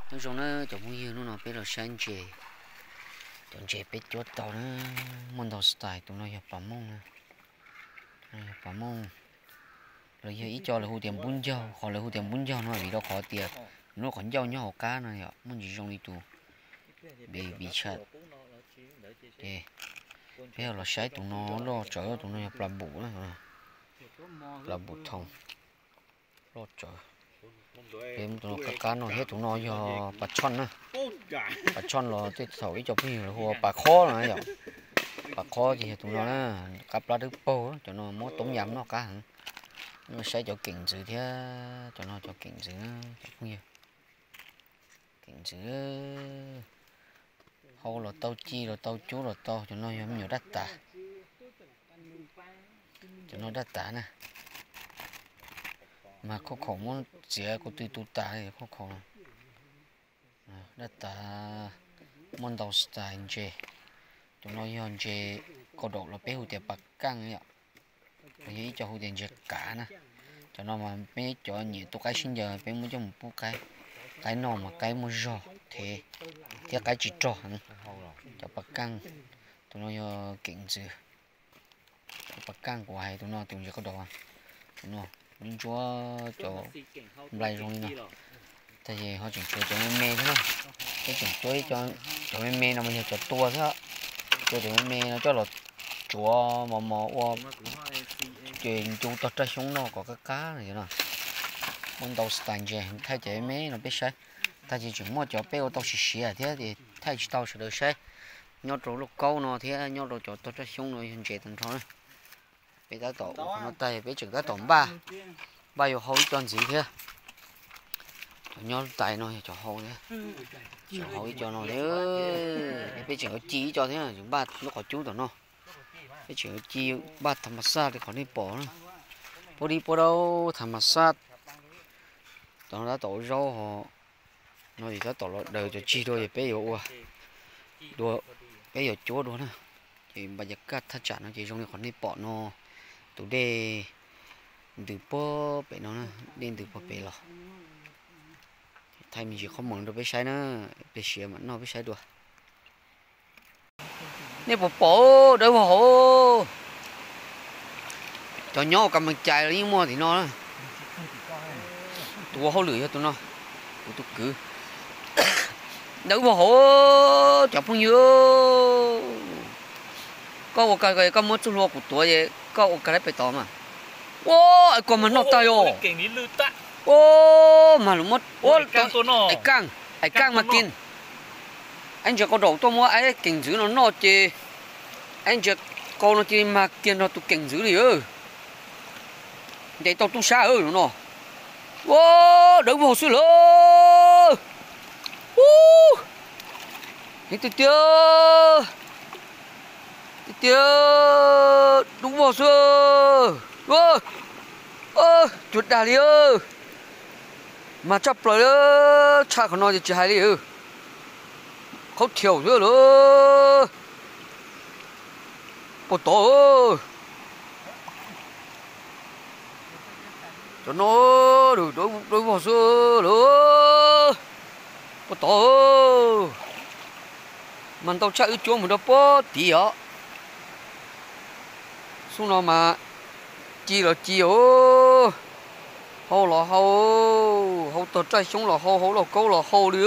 Nyob zoo na cov phooj ywg, hnub no peb los saib ntses. Cov ntses peb cuab tau na, muaj ntau style. Tus no yog pas mooj na, yog pas mooj. Los yog ib co lawv hu tias npub ncaug, qhov lawv hu tias npub ncaug no vim rau qhov tias nws lub qhov ncauj nyob hauv qab no yom, muaj ntsis zoo li tus baby shark. Ces peb los saib tus no loj tsawv, tus no yog plas npum na, plas npum thoom loj tsawv. Peb tus no qab qab no thiab, tus no yog pas tshoj na. Pas tshoj los tej thaum ib co phooj ywg lawv hu ua pas khob no yom. Pas khob ces yog tus no na, qab plab dawb paug, cov no muab toob yam noj qab heev. Saib cov keem ntxwv thiab, cov no cov keem ntxwv na cov phooj ywg. Keem ntxwv, hau los tau, ci los tau, cub los tau, cov no yog me nyuam dab tas. Cov no dab tas na, mas khauj khaum muab txiav ko tw tu tas khauj khaum. Dab tas, muaj ntau style ntses. Cov no yog ntses kaus daum los peb hu tias pas kaj yom, los yog ib co hu tias ntses kav na. Cov no mas peb cov nyiam tu qaib sib ncaws peb muab coj mus pub qaib, qaib noj mas qaib muaj zog thev thiab qaib tsis rog heev. Cov pas kaj, tus no yog keem ntxwv. Cov pas kaj kuv hais tus no tus ntses kaus daum, tus no ntsuab cov nplai zoo li no. Tag ces ho tseem tshuav cov me me thiab na. Peb tseem cuab cov me me no mas yog cov tua thiab. Tua cov me me no coj los tsuav mos mos ua, ces ncu tog raj xyoob noj kom qab qab no. Muaj ntau style ntses, thaij cov me me no peb saib. Tag ces tseem muaj cov peb ua tau siav siav thiab ces thaij tsis tau sawv daws saib. Nyob rau Lauj Kaub no thiab nyob rau cov tog raj xyoob no yog ntses tag nrho na. Peb tab tom ua qhov no tag peb tseem tab tom npaj, npaj yuav hau ib co ntxiv thiab. Cov nyob tais no yog cov hau thiab. Tseem hau ib co no thiab, peb tseem yuav ci ib co thiab, tseem npaj lub qhov cub tom no. Peb tseem yuav ci npaj tham mas xaj li qhov nej pom na. Puab dib puab daub tham mas xaj. Tom no tab tom ua zaub ho, no ces tab tom los daws cov tsig dua ces peb yuav ua dua, peb yuav cuab dua na. Ces npaj cas kaj thaj tsam no ces zoo li qhov nej pom no, tus dej ntws puag pem no, dej ntws puag pem los. Thaij me ntsis qhov muag rau peb saib na, pliag siav mam noj peb saib dua. Nej puas pom dawb vog hauv? Cov nyob ua kas mees cais los yeej muaj tim no. Tus ua hauj lwm yog tus no, kuv tus kwv. Dawb vog hauv cov phooj ywg. Koj ua kas, koj muab txuj hlua kuv tuav es koj ua kas laib pem tod mas. Ua, es koj mas noj tag yog. Ua, mas lus muab, ua, aim kaj, aim kaj mas kiag. Aib ntses qau daum tuaj muab aib keem ntxwv no noj ces aib ntses qau no cia li mag kiag nrog tus keem ntxwv li. Ntes tau tub sab no. Ua, dawb vog xwb lawm. Ub, heev tiag tiag. Tiag tiag, dub vog xwb. Cuag dag li. Mag tshaj plaws li, tshaj qhov no ces tsis hais li. Qhaub thiaum xwb lawm. Puag tod. Cov no dawb vog xwb lawm. Puag tod. Mas ntau tshaj wb cuab mus rau puag tid os. Xub no mas ci los ci os. Hau los hau, hau tog raj xyoob los hau, hau lauj kaub los hau li.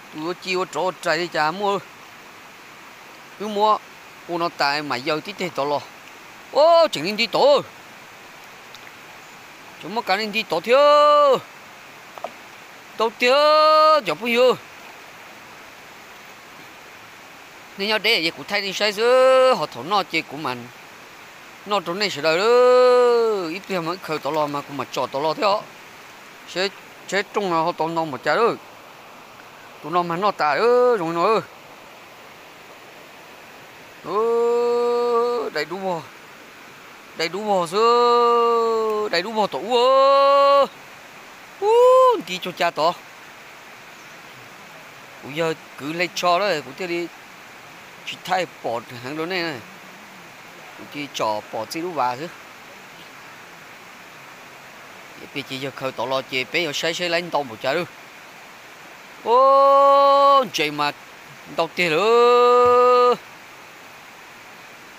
Tus yuav ci ua rov ua rais li cas muaj. Wb muab ua no tas mam yaws tib teg tod los. Ub, tseem li nti tod. Tseem muaj kav li nti tod thiab. Ntau tiag cov phooj ywg. Nej nyob deb ces kuv thaij nej saib xwb, ho thaum noj ces kuv mam noj rau nej sawv daws. Ib pliag mas wb khaws tod los mas kuv mam tsom tod los thiab os. Seb rooj no ho tau ntau npaum cas lawm. Tus no mas noj tas zoo li no. Dai dub vog, dai dub vog xwb, dai dub vog tom ub. Ub, nti cuag cas tod. Kuv yog kwv hle tsho lawm kuv thiaj li tsis thaij pom heev rau nej. Kuv cia li tsom pom txij lub vas xwb. Peb ces yawg khaws tod los ces peb yuav saib saib laib ntau npaum cas lawm. Ub, ntses mas ntau tiag lawm.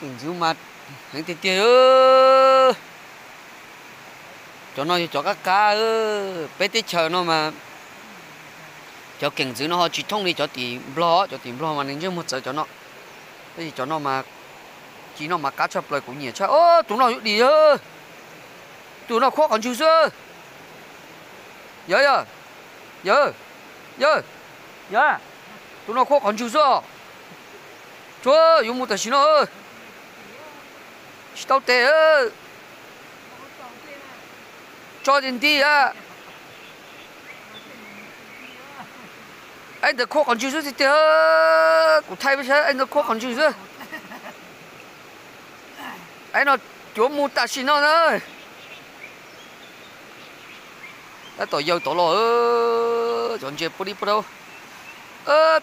Keem ntxwv mas heev tiag tiag. Cov no yog cov qab qab. Peb teb chaws no mas cov keem ntxwv no ho tsis thooj li cov tim Nplog, cov tim Nplog mas nws ntsej muag txawv cov no. Tab sis cov no mas, ci no mas qab tshaj plaws, kuv nyiam tshaj. Ub, tus no yuav dim, tus no khuab qhov ntswg xwb. Yawg, yawg, yawg, yawg, yawg, tus no khuab qhov ntswg xwb os. Tsuav yuav mus tam sim no, tsis tau tes. Tso ces nti a. Aib ntawd khuab qhov ntswg xwb tiag tiag. Kuv thaij peb saib, aib ntawd khuab qhov ntswg xwb. Aib no yuav mus tam sim no na. Tab tom yaws tod los, cov ntses puag dib puag dau.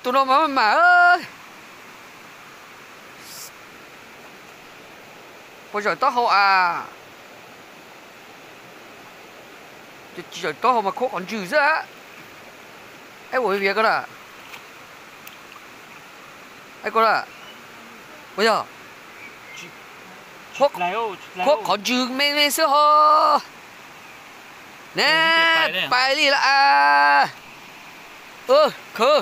Tus no mas maj mam. Puas zawm taub hau as? Tsis zawm taub hau mas khuab qhov ntswg xwb. Aib ua vias ko na. Aib ko na. Puas yog? Khuab qhov ntswg me me xwb ho. Ne, pais li lawm as. Khawv.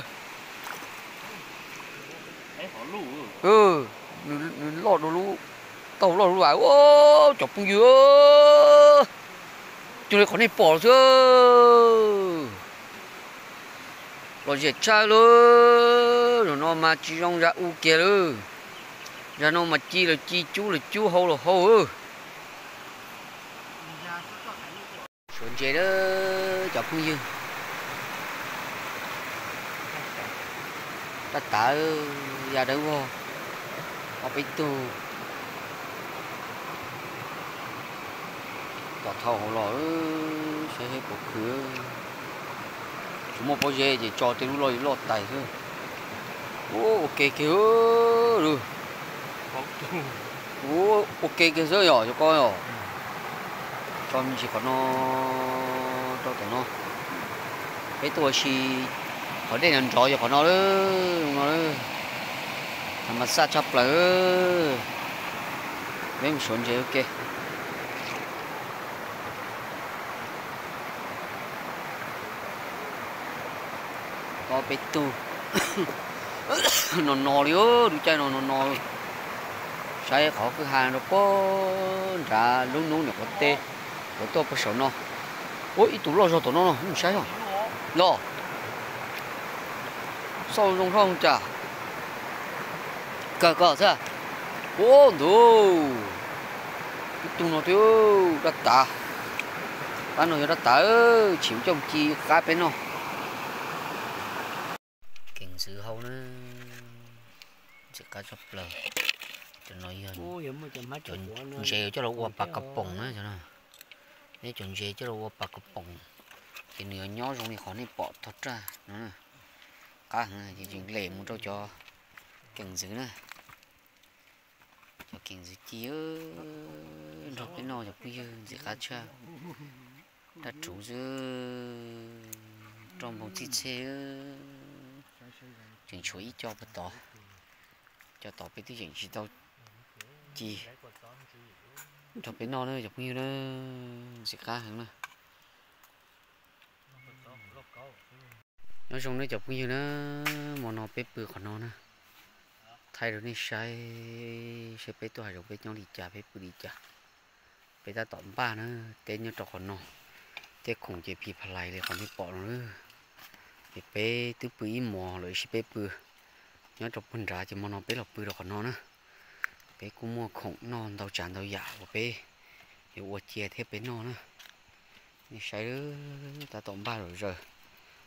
Nws loj dua lub, tau loj lub as. Cov phooj ywg, cuag li qhov nej pom xwb. Lom zem tshaj lawm, zaum no mas tsis zoo zaj u kiag lawm. Zaj no mas ci los ci, cub los cub, hau los hau. Suav ntses lawm cov phooj ywg. Raj tav, ya dawb vog, ob peb tug. Tom thau hauv los, saib seb puas khwv. Tsis muaj pob zeb ces tso tej lub loj loj tais xwb. Ua ke kiag, ua ke kiag xwb yom cov ko yom. Tso me ntsis qhov no rau tom no. Peb tuaj ua si qhov dej nrov nrov yog qhov no lawm, no lawm. Thav mas xaj tshaj plaws. Peb mus suav ntses ua ke. Ob peb tug. No no li, lub caij no no no. Saib qhov kwj ha rau puag nrad lub hnub niam qhuav teb, qhuav tuaj puag saum no. Ua ib tug loj zog tom no no, mus saib os. Los, xauj zoo zog cas. Kawg kawg xwb. Ua ntu, ib tug no twb raj tav. Qab no yog raj tav, tsis coj ci qab peb noj. Keem ntxwv hau na, ntxim qab tshaj plaws. Cov no yog cov ntses coj los ua pas kas poom na cov no. Neb cov ntses coj los ua pas kas poom, ces nws yuav nyob zoo li qhov nej pom tog raj no. Qab heev ces tseem lem mus rau cov keem ntxwv na. Cov keem ntxwv ci nrog peb noj cov phooj ywg, ntxim qab tshaj. Raj ruv xwb, roj npoo txhij txhej. Tseem tshuav ib co puag tod, co tod peb twb yeem tsis tau ci nrog peb noj na cov phooj ywg na. Ntxim qab heev na. Nyob zoo nawb cov phooj ywg na, hmo no peb pw qhov no na, thaij rau nej saib, saib peb tuaj hav zoov peb nyob li cas peb pw li cas. Peb tab tom npaj na, teb nyob rau qhov no, tej khoom ces phis pha lais li qhov nej pom no na. Ces peb twb pw ib hmos lawm, sis peb pw nyob rau puag nrad ces hmo no peb los pw rau qhov no na. Peb kuj muaj khoom noj ntau tsav ntau yam uas peb yuav ua cia thiab peb noj na. Nej saib, tab tom npaj zom zaws.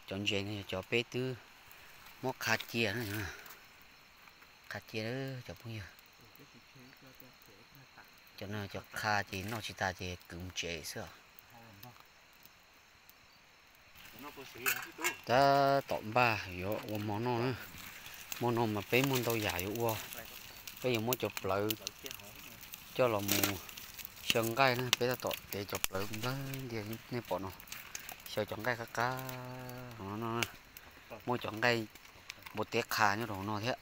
Cov ntses no yog cov peb twb muab qha cia na. Qha cia cov phooj ywg. Cov no cov qha ces noj tsis tas ces kwv mus tsev xwb os. Tab tom npaj yuav ua hmo noj na. Hmo no mas peb muaj ntau yam yuav ua. Peb yuav muab cov plawv coj los mus xyaw nqaij na. Peb tab tom tev cov plawv nplawg ntiag nej pom no, xyaw cov nqaij qab qab no. Muaj cov nqaij npua teb qha nyob rau hauv no thiab.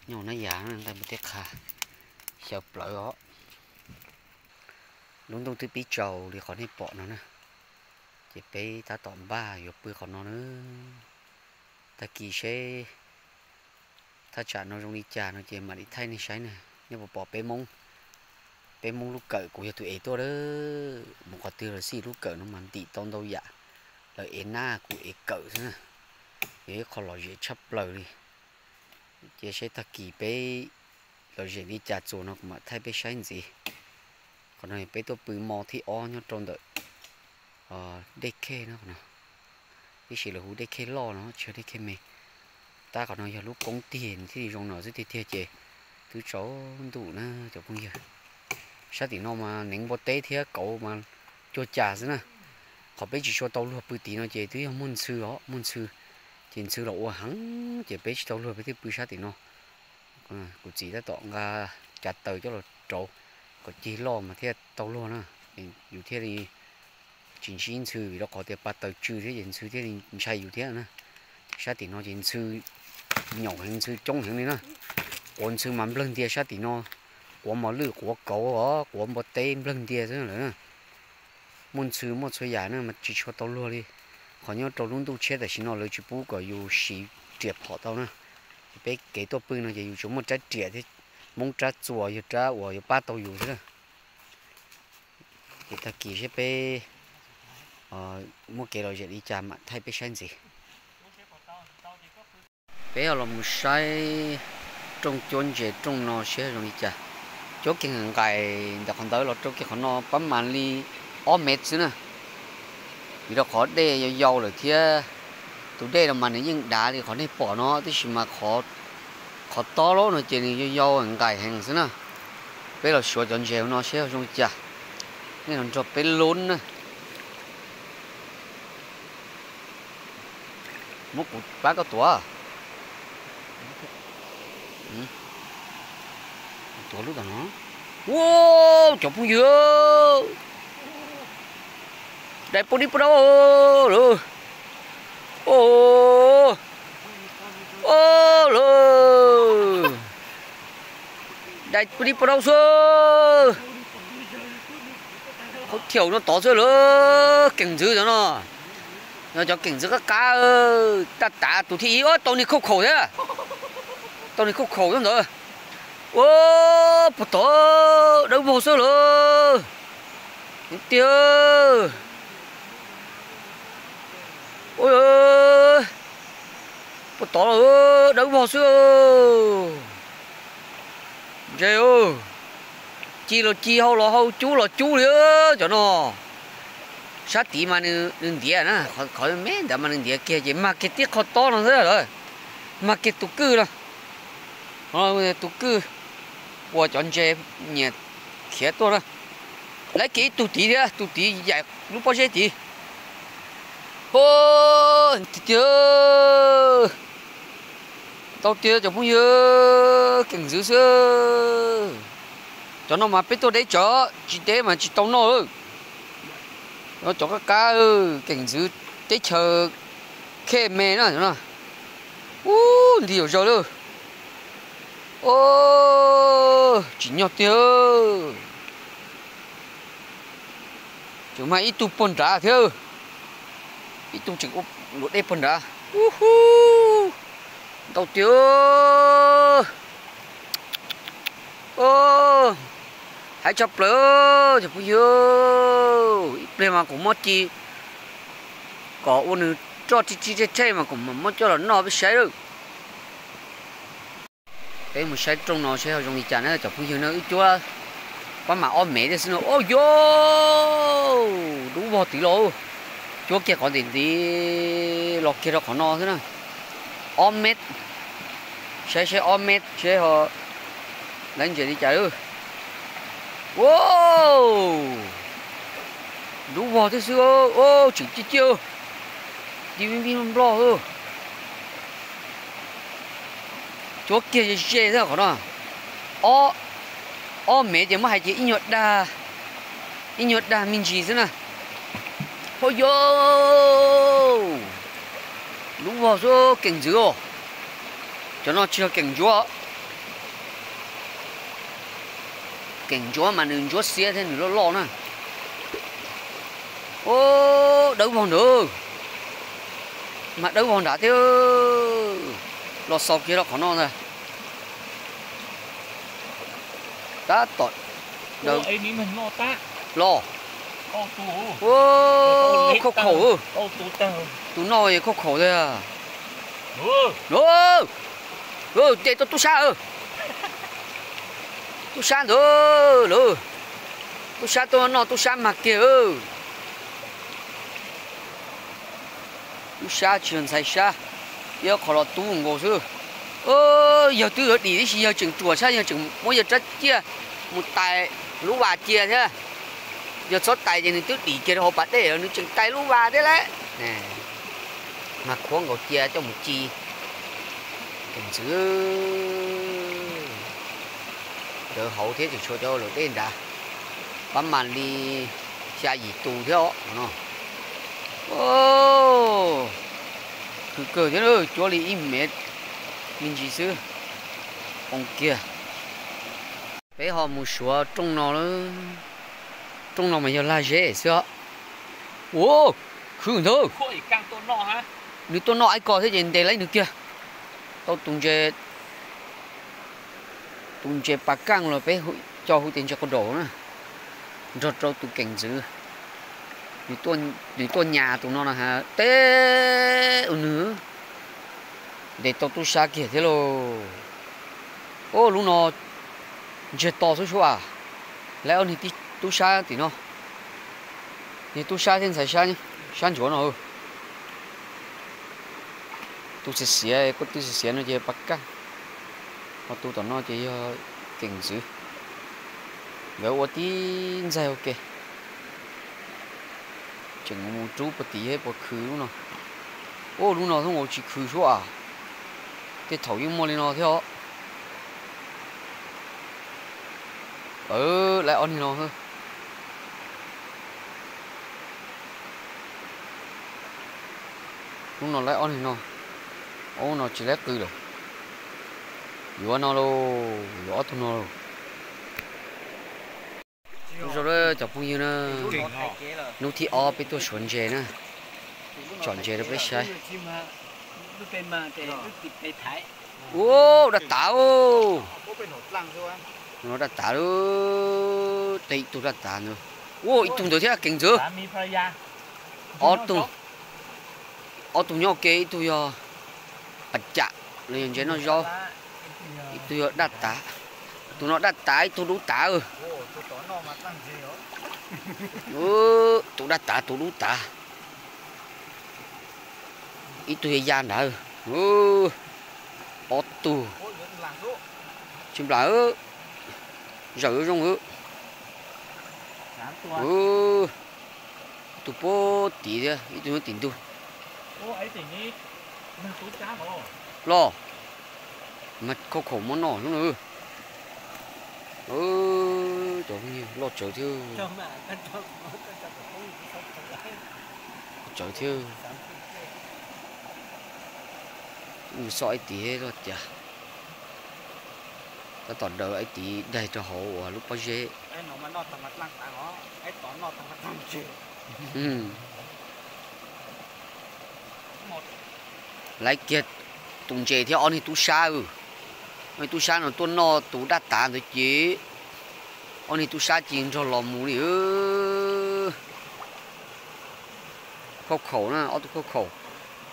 Nyob hauv no yam nqaij npua teb qha xyaw plawv os. Lub ntuj twb pib tsaus li qhov nej pom no na, ces peb tab tom npaj yuav pw qhov no na. Tag kis seb thaj tsam no zoo li cas no ces mam li thaij nej saib na. Nej puas pom peb Hmoob, peb Hmoob lub kawm, kuv yog tus ev tuaj a, mus qhov twg los xij lub kawm no mas ntim tau ntau yam. Lawv ev nab kuv ev kawm xwb na. Yog ib qho lom zem tshaj plaws li. Ces seb tag kis peb lom zem li cas txuas no kuv mam thaij peb saib ntxiv. Qhov no peb tuaj pw hmo thib ob nyob rau ntawm dej khej no, tab sis lawv hu dej khej loj no tsis yog dej khej me. Tab qhov no yog lub koob tig thiaj li zoo no xwb tiag tiag ces twb tsaus ntuj na cov phooj ywg. Sab tim no mas neev npua teb thiab kauv mas cuag cas xwb na. Qhov peb tsis tshua tau luag pw tim no ces twb yog muaj ntxhw os, muaj ntxhw, ces ntxhw los ua heev ces peb tsis tau luag peb thiaj pw sab tim no. Kuv txiv tab tom nqa cav taws coj los rauv kom cig loj mas thiaj tau luag na, yus thiaj li tsis ntsib ntxhw vim rau qhov tias pa taws tsw thiab ces ntxhw thiaj li ntshai yus thiab na. Sab tim no ces ntxhw nyaum heev, ntxhw coob heev li na. Quav ntxhw mas nplawg ntia sab tim no, quav mos lwj, quav kauv os, quav npua teb nplawg ntia xwb lawm na. Muaj ntxhw muaj txhua yam na mas tsis tshua tau luag li. Qhov nyob rau lub ntuj tshiab tam sim no lawv tsis pub kom yus siv riam phom tau na. Ces peb kev tuaj pw no ces yus tsuas muaj rab riam thiab, Hmoob rab txuas yog rab uas yuav pab tau yus xwb na. Ces tag kis seb peb muaj kev lom zem li cas mam thaij peb saib ntxiv. Peb los mus saib rooj cuab ntses rooj no seb zoo li cas. Cuab kiag nqaim ntawm qhov ntawd los rau kiag qhov no pab mas li ob mev xwb na. Vim rau qhov dej yau yau lawm thiab. Tus dej no mas nws yeej dav li qhov nej pom no tab sis mas qhov tob lab no ces nws yau yau nqaim heev xwb na. Peb los xyuas cov ntses no seb zoo li cas. Nej los nrog peb lub na. Muab kuv pab koj tuav. Tuav lub tom no. Ua, cov phooj ywg, dais pua dib pua dau lawm. Lawm, dais pua dib pua dau xwb. Qhov thiaum no tod xwb lawm, keem ntxwv cov no. Cov keem ntxwv qab qab, tab tas tus thib ib tau niag khauj khaum thiab. Tau niag khauj khaum ntawd. Ua, puag tod dawb vog xwb lawm. Tiag. Puag tod dawb vog xwb. Ntse, ci los ci, hau los hau, cub los cub li cov no. Sab tid mas nws ntiav na, qhov me ntawd mas nws ntiav kiag ces mag kiag tib qho tob no xwb lawm. Mag kiag tus kwj no. Tus kwj uas cov ntses nyiam khiav tuaj na. Lawv kiag ib tug tid thiab, tus tid yaim lub pob zeb tid. Tiag tiag, ntau tiag cov phooj ywg, keem ntxwv xwb. Cov no mas peb tuaj deb tsawv, tsis deb mas tsis tau noj. Cov qab qab, keem ntxwv teb chaws khej me na. Ub, nti yuav zaws lawm. Tsim nyog tiag. Tseem mag ib tug puag nrad thiab. Ib tug tseem ua luam dej puag nrad. Ub hu, ntau tiag. Haib tshaj plaws cov phooj ywg, ib pliag mas kuv muab ci kom ua nws roj tib tib rhej rhej mas kuv mam muab coj los noj peb saib lawm. Peb mus saib rooj no seb ho zoo li cas na cov phooj ywg na. Wb cuab pab mam ob mev thiab xwb no. Ua yos, dub vog twv los. Cuab kiag qhov ntim ntiv los kiag rau qhov no xwb na. Ob mev, saib seb ob mev seb ho lawv ntses li cas. Ua, dub vog thiab xwb. Tseem ciaj ciaj, ci vij vij nploj. Cuab kiag ze ze thiab qhov no. Ob, ob mev ces muab hais ces ib nyuag dag, ib nyuag dag me ntsis xwb na. Ho yos, Lub vog xwb keem ntxwv os. Cov no tsis yog keem ntsuab. Keem ntsuab mas nws ntsuab xiab thiab nws loj loj na. Dawb vog ntawd, mas dawb vog nrad thiab. Los xaus kiag rau qhov no ntag. Tab tom los, khauj khaum. Tus no khauj khaum tiag. Ces tau tub sab, tub sab ntawd lawm. Tub sab tuaj noj tub sab mag kiag. Tub sab tsis yog ntxhais sab, ib qho los tub nkaus xwb. Yawg twb yuav dim tib si, yawg tseem ruam sab, yawg tseem muab yawg rab ciaj mus tais lub vas cia thiab. Yog txhob tais ces nws twb dim kiag rau hauv pas dej, nws tseem tais lub vas thiab lauj. Mag khuab nkaus cia coj mus ci. Keem ntxwv, cawv hauv thiab tseem tshuav cov laus dej nrad. Pab mas li xya yim tus thiab os no. Khwv kawg thiab, cuab li ib mev me ntsis xwb, poob kiag. Peb ho mus suav rooj no lawm. Rooj no mas yog lag zeb xwb os. Ua, khwv ntag. Nws tuaj noj ib ko thiab ces ntes laib nws kiag. Tau tus ntses, tus ntses pas kaj los peb coj hu tias ntses quav daum na, nrog rau tus keem ntxwv. Nws tuaj nyas tus no na has teb ua nws ntes tau tub sab kiag thiab lauj. Ub, lub no ntsiag to xwb sub as. Lawv ob niag tub sab tim no, niag tub sab thiab ntxhais sab, sab ntsuav no. Tus xiav xiav, kuv tus xiav xiav no ces pas kaj, ho tus tom no ces yog keem ntxwv. Nkawd ua tib ntxaig ua ke. Tseem mus rub puag tim yog puas khwv lub no. Ub, lub no thaum ub tsis khwv sub as. Tej thaum yeej muaj li no thiab os. Lawv ob niag no. Lub no lawv ob niag no. Ob no tsis lawv qw lawm. Yuav no lauj, yuav ob tug no lauj. Zoo cov phooj ywg na, hnub thib ob peb tuaj suav ntses na, tsom ntses rau peb saib. Ua, daj tav. Daj tav, ib tug daj tav ntawd. Ua, ib tug ntawd thiab keem ntxwv. Ob tug, ob tug nyob ke, ib tug yog pas cam los yog ntses noj zaub, ib tug yog daj tav. Tus no daj tav, ib tug dub tav. Tus daj tav tus dub tav. Ib tug ya ya nrad. Ob tug. Tsis nplam, zawm zoo. Ib tug puag tim thiab ib tug nyob tim ntug. Los, mas khauj khaum muab noj lub no. Cov loj tsawv thiab. Tsawv thiab. Nws xo ib tim loj cas. Tab tom daws ib tim daig rau hauv uas lub pob zeb. Laiv kiag tus ntses thiab ob niag tub sab. Ob niag tub sab no tuaj noj tus daj tav ntawd ces ob niag tub sab ces nrog los mus li. Khauj khaum na, ob tug khauj khaum.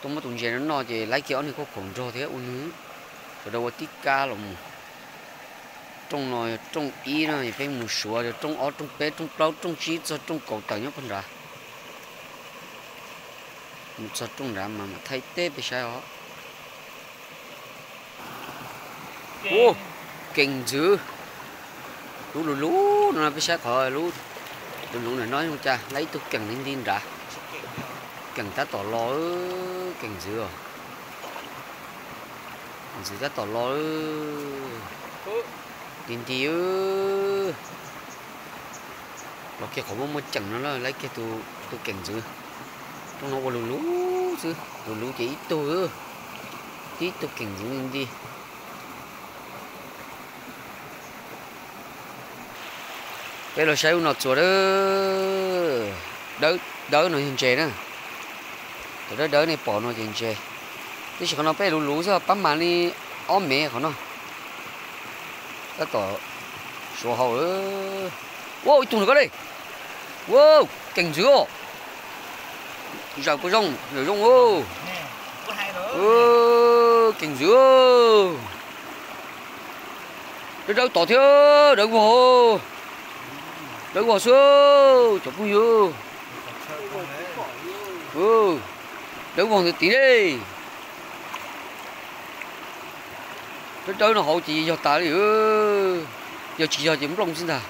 Tuaj muab tus ntses no noj ces laiv kiag ob niag khauj khaum nrog thiab ua nws. Sawv daws ua tib kab los mus. Rooj no yog rooj ib na, peb mus suav yog rooj ob, rooj peb, rooj plaub, rooj tsib txog rooj kaum tawm nyob puag nrad. Mus txog rooj nrad mas mam thaij teb peb saib os. Ub, keem ntxwv. Lub lug lug no peb saib qhov lub lug lug ntawm no zoo cas, laiv ib tug keem nti nti nrad. Keem tab tom los, keem ntxwv os. Ntxwv tab tom los, nti nti. Los kiag qhov muaj muaj ceem no lawm, laiv kiag tus keem ntxwv. Rooj no ua lug lug. Xwb, luv luv ces ib tug, tib tug keem ntxwv nti nti. Peb los saib lub no txuas dawb, dawb no yog ntses na. Cov dawb dawb nej pom no ces ntses. Tab sis qhov no peb luv luv xwb, pab mas li ob mev qhov no. Tab tom suav hau. Ua ib tug no ko le. Ua, keem ntxwv os. Zaws puas zoo, zaws zoo. Keem ntxwv. Dawb dawb tod thiab, dawb vog. Dawb vog xwb cov phooj ywg. Dawb vog ntawd tid ne. Dawb dawb no hauv ces yog tas li. Yog tsis yog ces nplooj xwb ntag.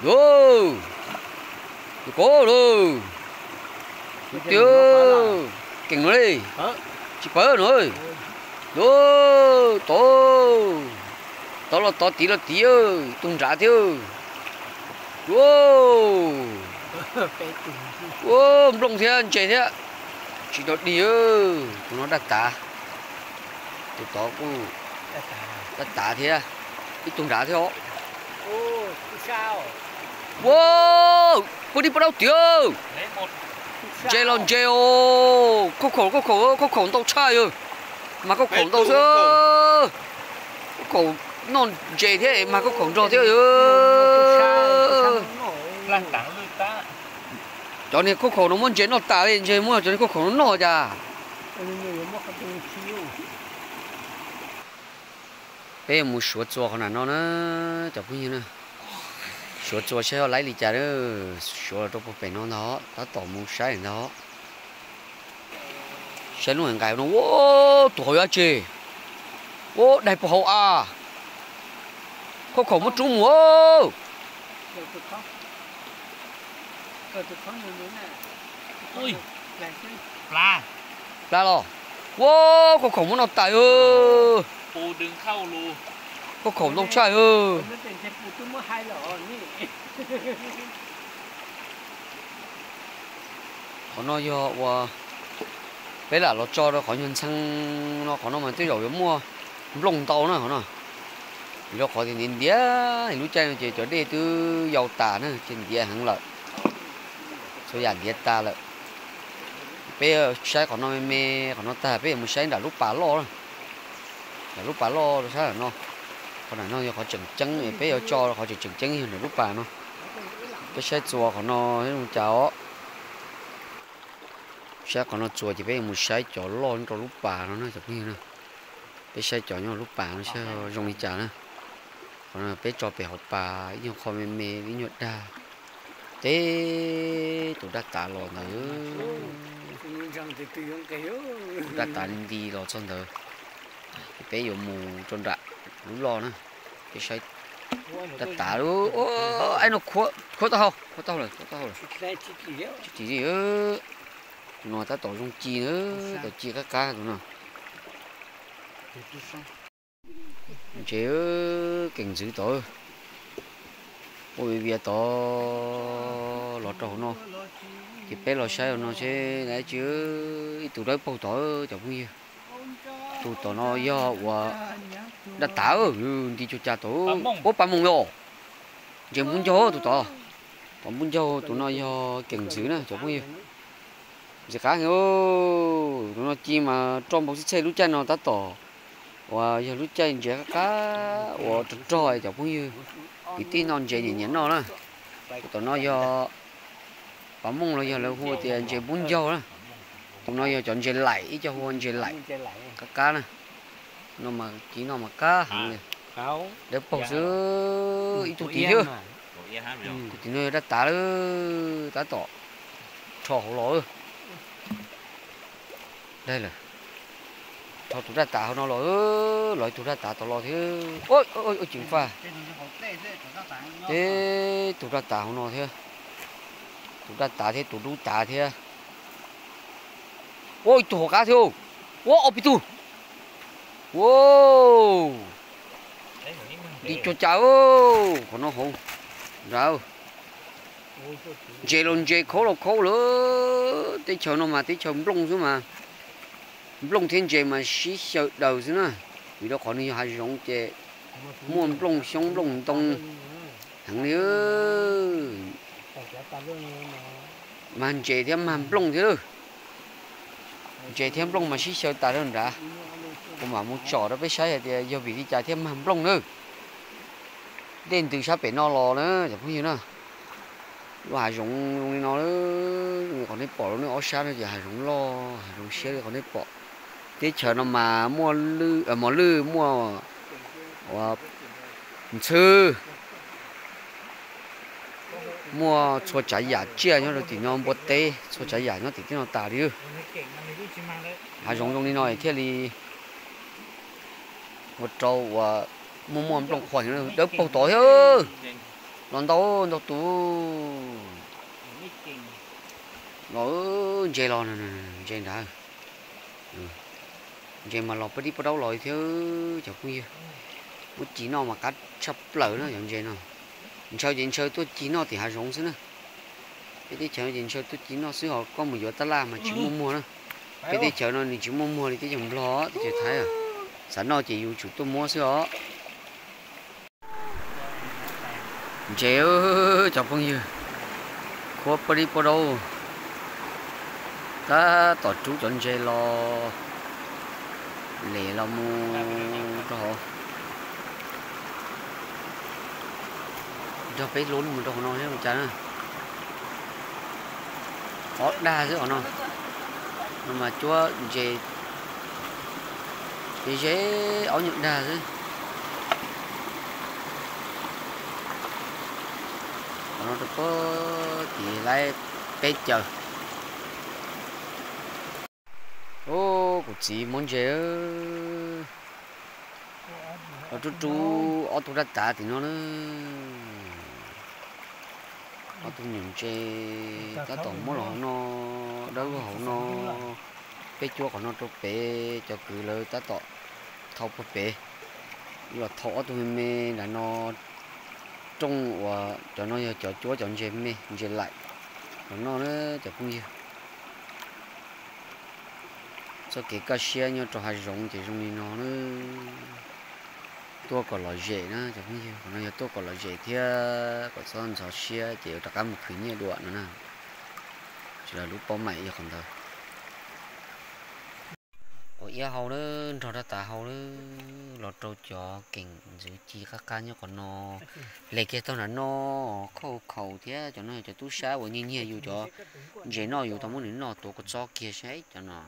Yus ko lawm. Tiag, keem no li. Tsis pawv no. Tod, tod los tod, tid los tid, tus nrad thiab. Ua, nplooj thiab ntses thiab. Tsis tau dig. Tus no daj tav. Tus tod kuj daj tav thiab. Ib tug nrad thiab os. Ua, puag dib puag daub tiag. Ntses los ntses os. Khaub khaum, khaub khaum, khaub khaum ntau tshaj yog. Mas khaub khaum ntau xwb. Khaub khaum noj ntses thiab mas khaub khaum nrog thiab. Cov niag khaub khaum no muab ntses noj tas li, ntses muab cov niag khaub khaum no noj cas. Peb yuav mus suav txuas qhov nram no na, cov phooj ywg na. Suav txuas saib ho laib li cas na. Suav los rau puag pem no ntag, tab tom mus saib ntag. Saib lub nqais no, ua, tus hauv yuav dab tsi? Ua, daig puag hauv a. Khaub khaum muab rub mus. Pla los. Ua, khaub khaum muab noj tas. Khaub khaum ntau tshaj. Qhov no yog uas peb lam los tso rau qhov nyuag ntxhee no, qhov no mas tej zaum yuav muaj nplooj ntau na qhov no. Vim rau qhov tias ntiav ntiav lub caij no ces cov dej twb yau tas na, ces ntiav heev lawm. Txhua yam ntiav tas lawm. Peb saib qhov no me me, qhov no tag peb yuav mus saib nram lub pas loj na. Nram lub pas loj sab nram no. Qhov nram no yog qhov tseem ceeb, peb yuav tso qhov tseem tseem ceeb yog nram lub pas no. Peb saib txuas qhov no zoo cas os. Saib qhov no txuas ces peb yuav mus saib cov loj nyob rau lub pas no na cov phooj ywg na. Peb saib cov nyob lub pas no saib zoo li cas na. Qhov no peb tso pem hauv pas ib nyuag qho me me ib nyuag dag. Teb tus daj tav los ntawd. Tus daj tav nti los txog ntawd. Ces peb yuav mus rau nram lub loj na. Peb saib daj tav lub, aib no khuab tau hau, khuab tau hau lawm, khuab tau hau lawm. Tsis tim li. Tus no tab tom zoo ci na, tom ci qab qab tus no. Ntses keem ntxwv tod, ua viv vias tod los rau hauv no. Ces peb los saib hauv no seb dab tsi. Ib tug dawb paug tod cov phooj ywg. Tus tom no yog uas daj tav, nti cuag cas tod. Ua pas moos yom. Ntses npub ncaug tus tod. Tod npub ncaug, tus no yog keem ntxwv na cov phooj ywg. Ntxim qab heev. Tus no ci mas roj npau txhij txhej lub caij no tab tom uas yog lub caij ntses qab qab uas rog rog cov phooj ywg. Kwv tij noj ntses nyiam nyiam noj na. Tus tom no yog pas mooj los yog lawv hu tias ntses npub ncaug na. Tus no yog cov ntses laim, ib co hu ua ntses laim qab qab na. No mas ci no mas qab heev li. Dawb paug xwb, ib tug tim thiab. Tus tim no yog daj tav lawm, tab tom rho hauv los. Daig lawm. Rho tus daj tav hauv no los, los ib tug daj tav tom los thiab. Ceev faj. Teb tus daj tav hauv no thiab. Tus daj tav thiab tus dub tav thiab. Ua ib tug hauv qab thiab. Ua ob peb tug. Ua, nti cuag cas. Qhov no hauv nrad. Ntses los ntses, khaub los khaub lawm. Teb chaws no mas teb chaws nplooj xwb mas, nplooj thiab ntses mas sib xyaw daws xwb na. Vim rau qhov nws yog hav zoov ces muaj nplooj xyoob nplooj ntoo heev li. Mag ntses thiab mag nplooj thiab lawm. Ntses thiab nplooj mas sib xyaw tas rau nrad. Kuv mam mus tsom rau peb saib hais tias yog vim li cas thiaj mag nplooj na. Dej ntws sab pem no los na cov phooj ywg na. Lub hav zoov zoo li no, qhov nej pom rau nej ob sab no ces hav zoov loj hav zoov siab li qhov nej pom. Teb chaws no mas muaj mos lwj, muaj ntxhw, muaj txhua tsav yam tsiaj nyob rau tim no, npua teb txhua tsav yam nyob tim tej no tas li. Hav zoov zoo li no thiaj li ua rau uas muaj muaj nplooj qhuav dawb paug tod thiab. Los ntau ntau tus los. Ntses los, ntses nrad. Ntses mas los pab dib pab daub los thiab cov phooj ywg. Muab ci noj mas qab tshaj plaws na cov ntses no. Ntshaw ces ntshaw tuaj ci noj tim hav zoov xwb na. Peb teb chaws no ces ntshaw tuaj ci noj xwb, ho koj mus yuav tab laj mas tsis muaj muag na. Peb teb chaws no nws tsis muaj muag li teb chaws Nplog, teb chaws Thaib. Xav noj ces yus tsum tuaj muab xwb os. Ntses, cov phooj ywg, khuab pab dib pab daub, tab tom rub cov ntses los, les los mus rau hauv, nrog peb lub mus rau hauv no thiab ua cas na. Ob dag xwb qhov no, no mas cuab ntses ze ze, ob nyuag dag xwb. Qhov no rau puag tim laib peb caws. Ub, kuv txiv muab ntses los rub rub ob tug dab tav tim no na. Ob tug nyuam ntses tab tom muab los hauv no, dawb hauv no. Peb cuab qhov no rau pem, cov kwv lawv tab tom thau puag pem. Los thau ob tug me me nram no, rooj uas cov no yog cov cuab cov ntses me ntses laim los noj na cov phooj ywg. Txoj kev kaj siab nyob rau hav zoov ces zoo li no na. Tuaj kom lom zem na cov phooj ywg, qhov no yog tuaj kom lom zem thiab kom txhob ntxhov siab ces yuav rov qab mus khwv nyiaj dua no na. Sawv daws lub paub maim yog qhov ntawd. Quav iab hau lawm, nrog dab tas hau lawm, los rau cov keem ntxwv ci qab qab nyob qhov no. Les kiag tau nram no, khauj khaum thiab, cov no yog cov tub sab uas nyiag nyiag yus cov ntses noj, yus tau muab nws noj tuav kua txob kiag saib cov no.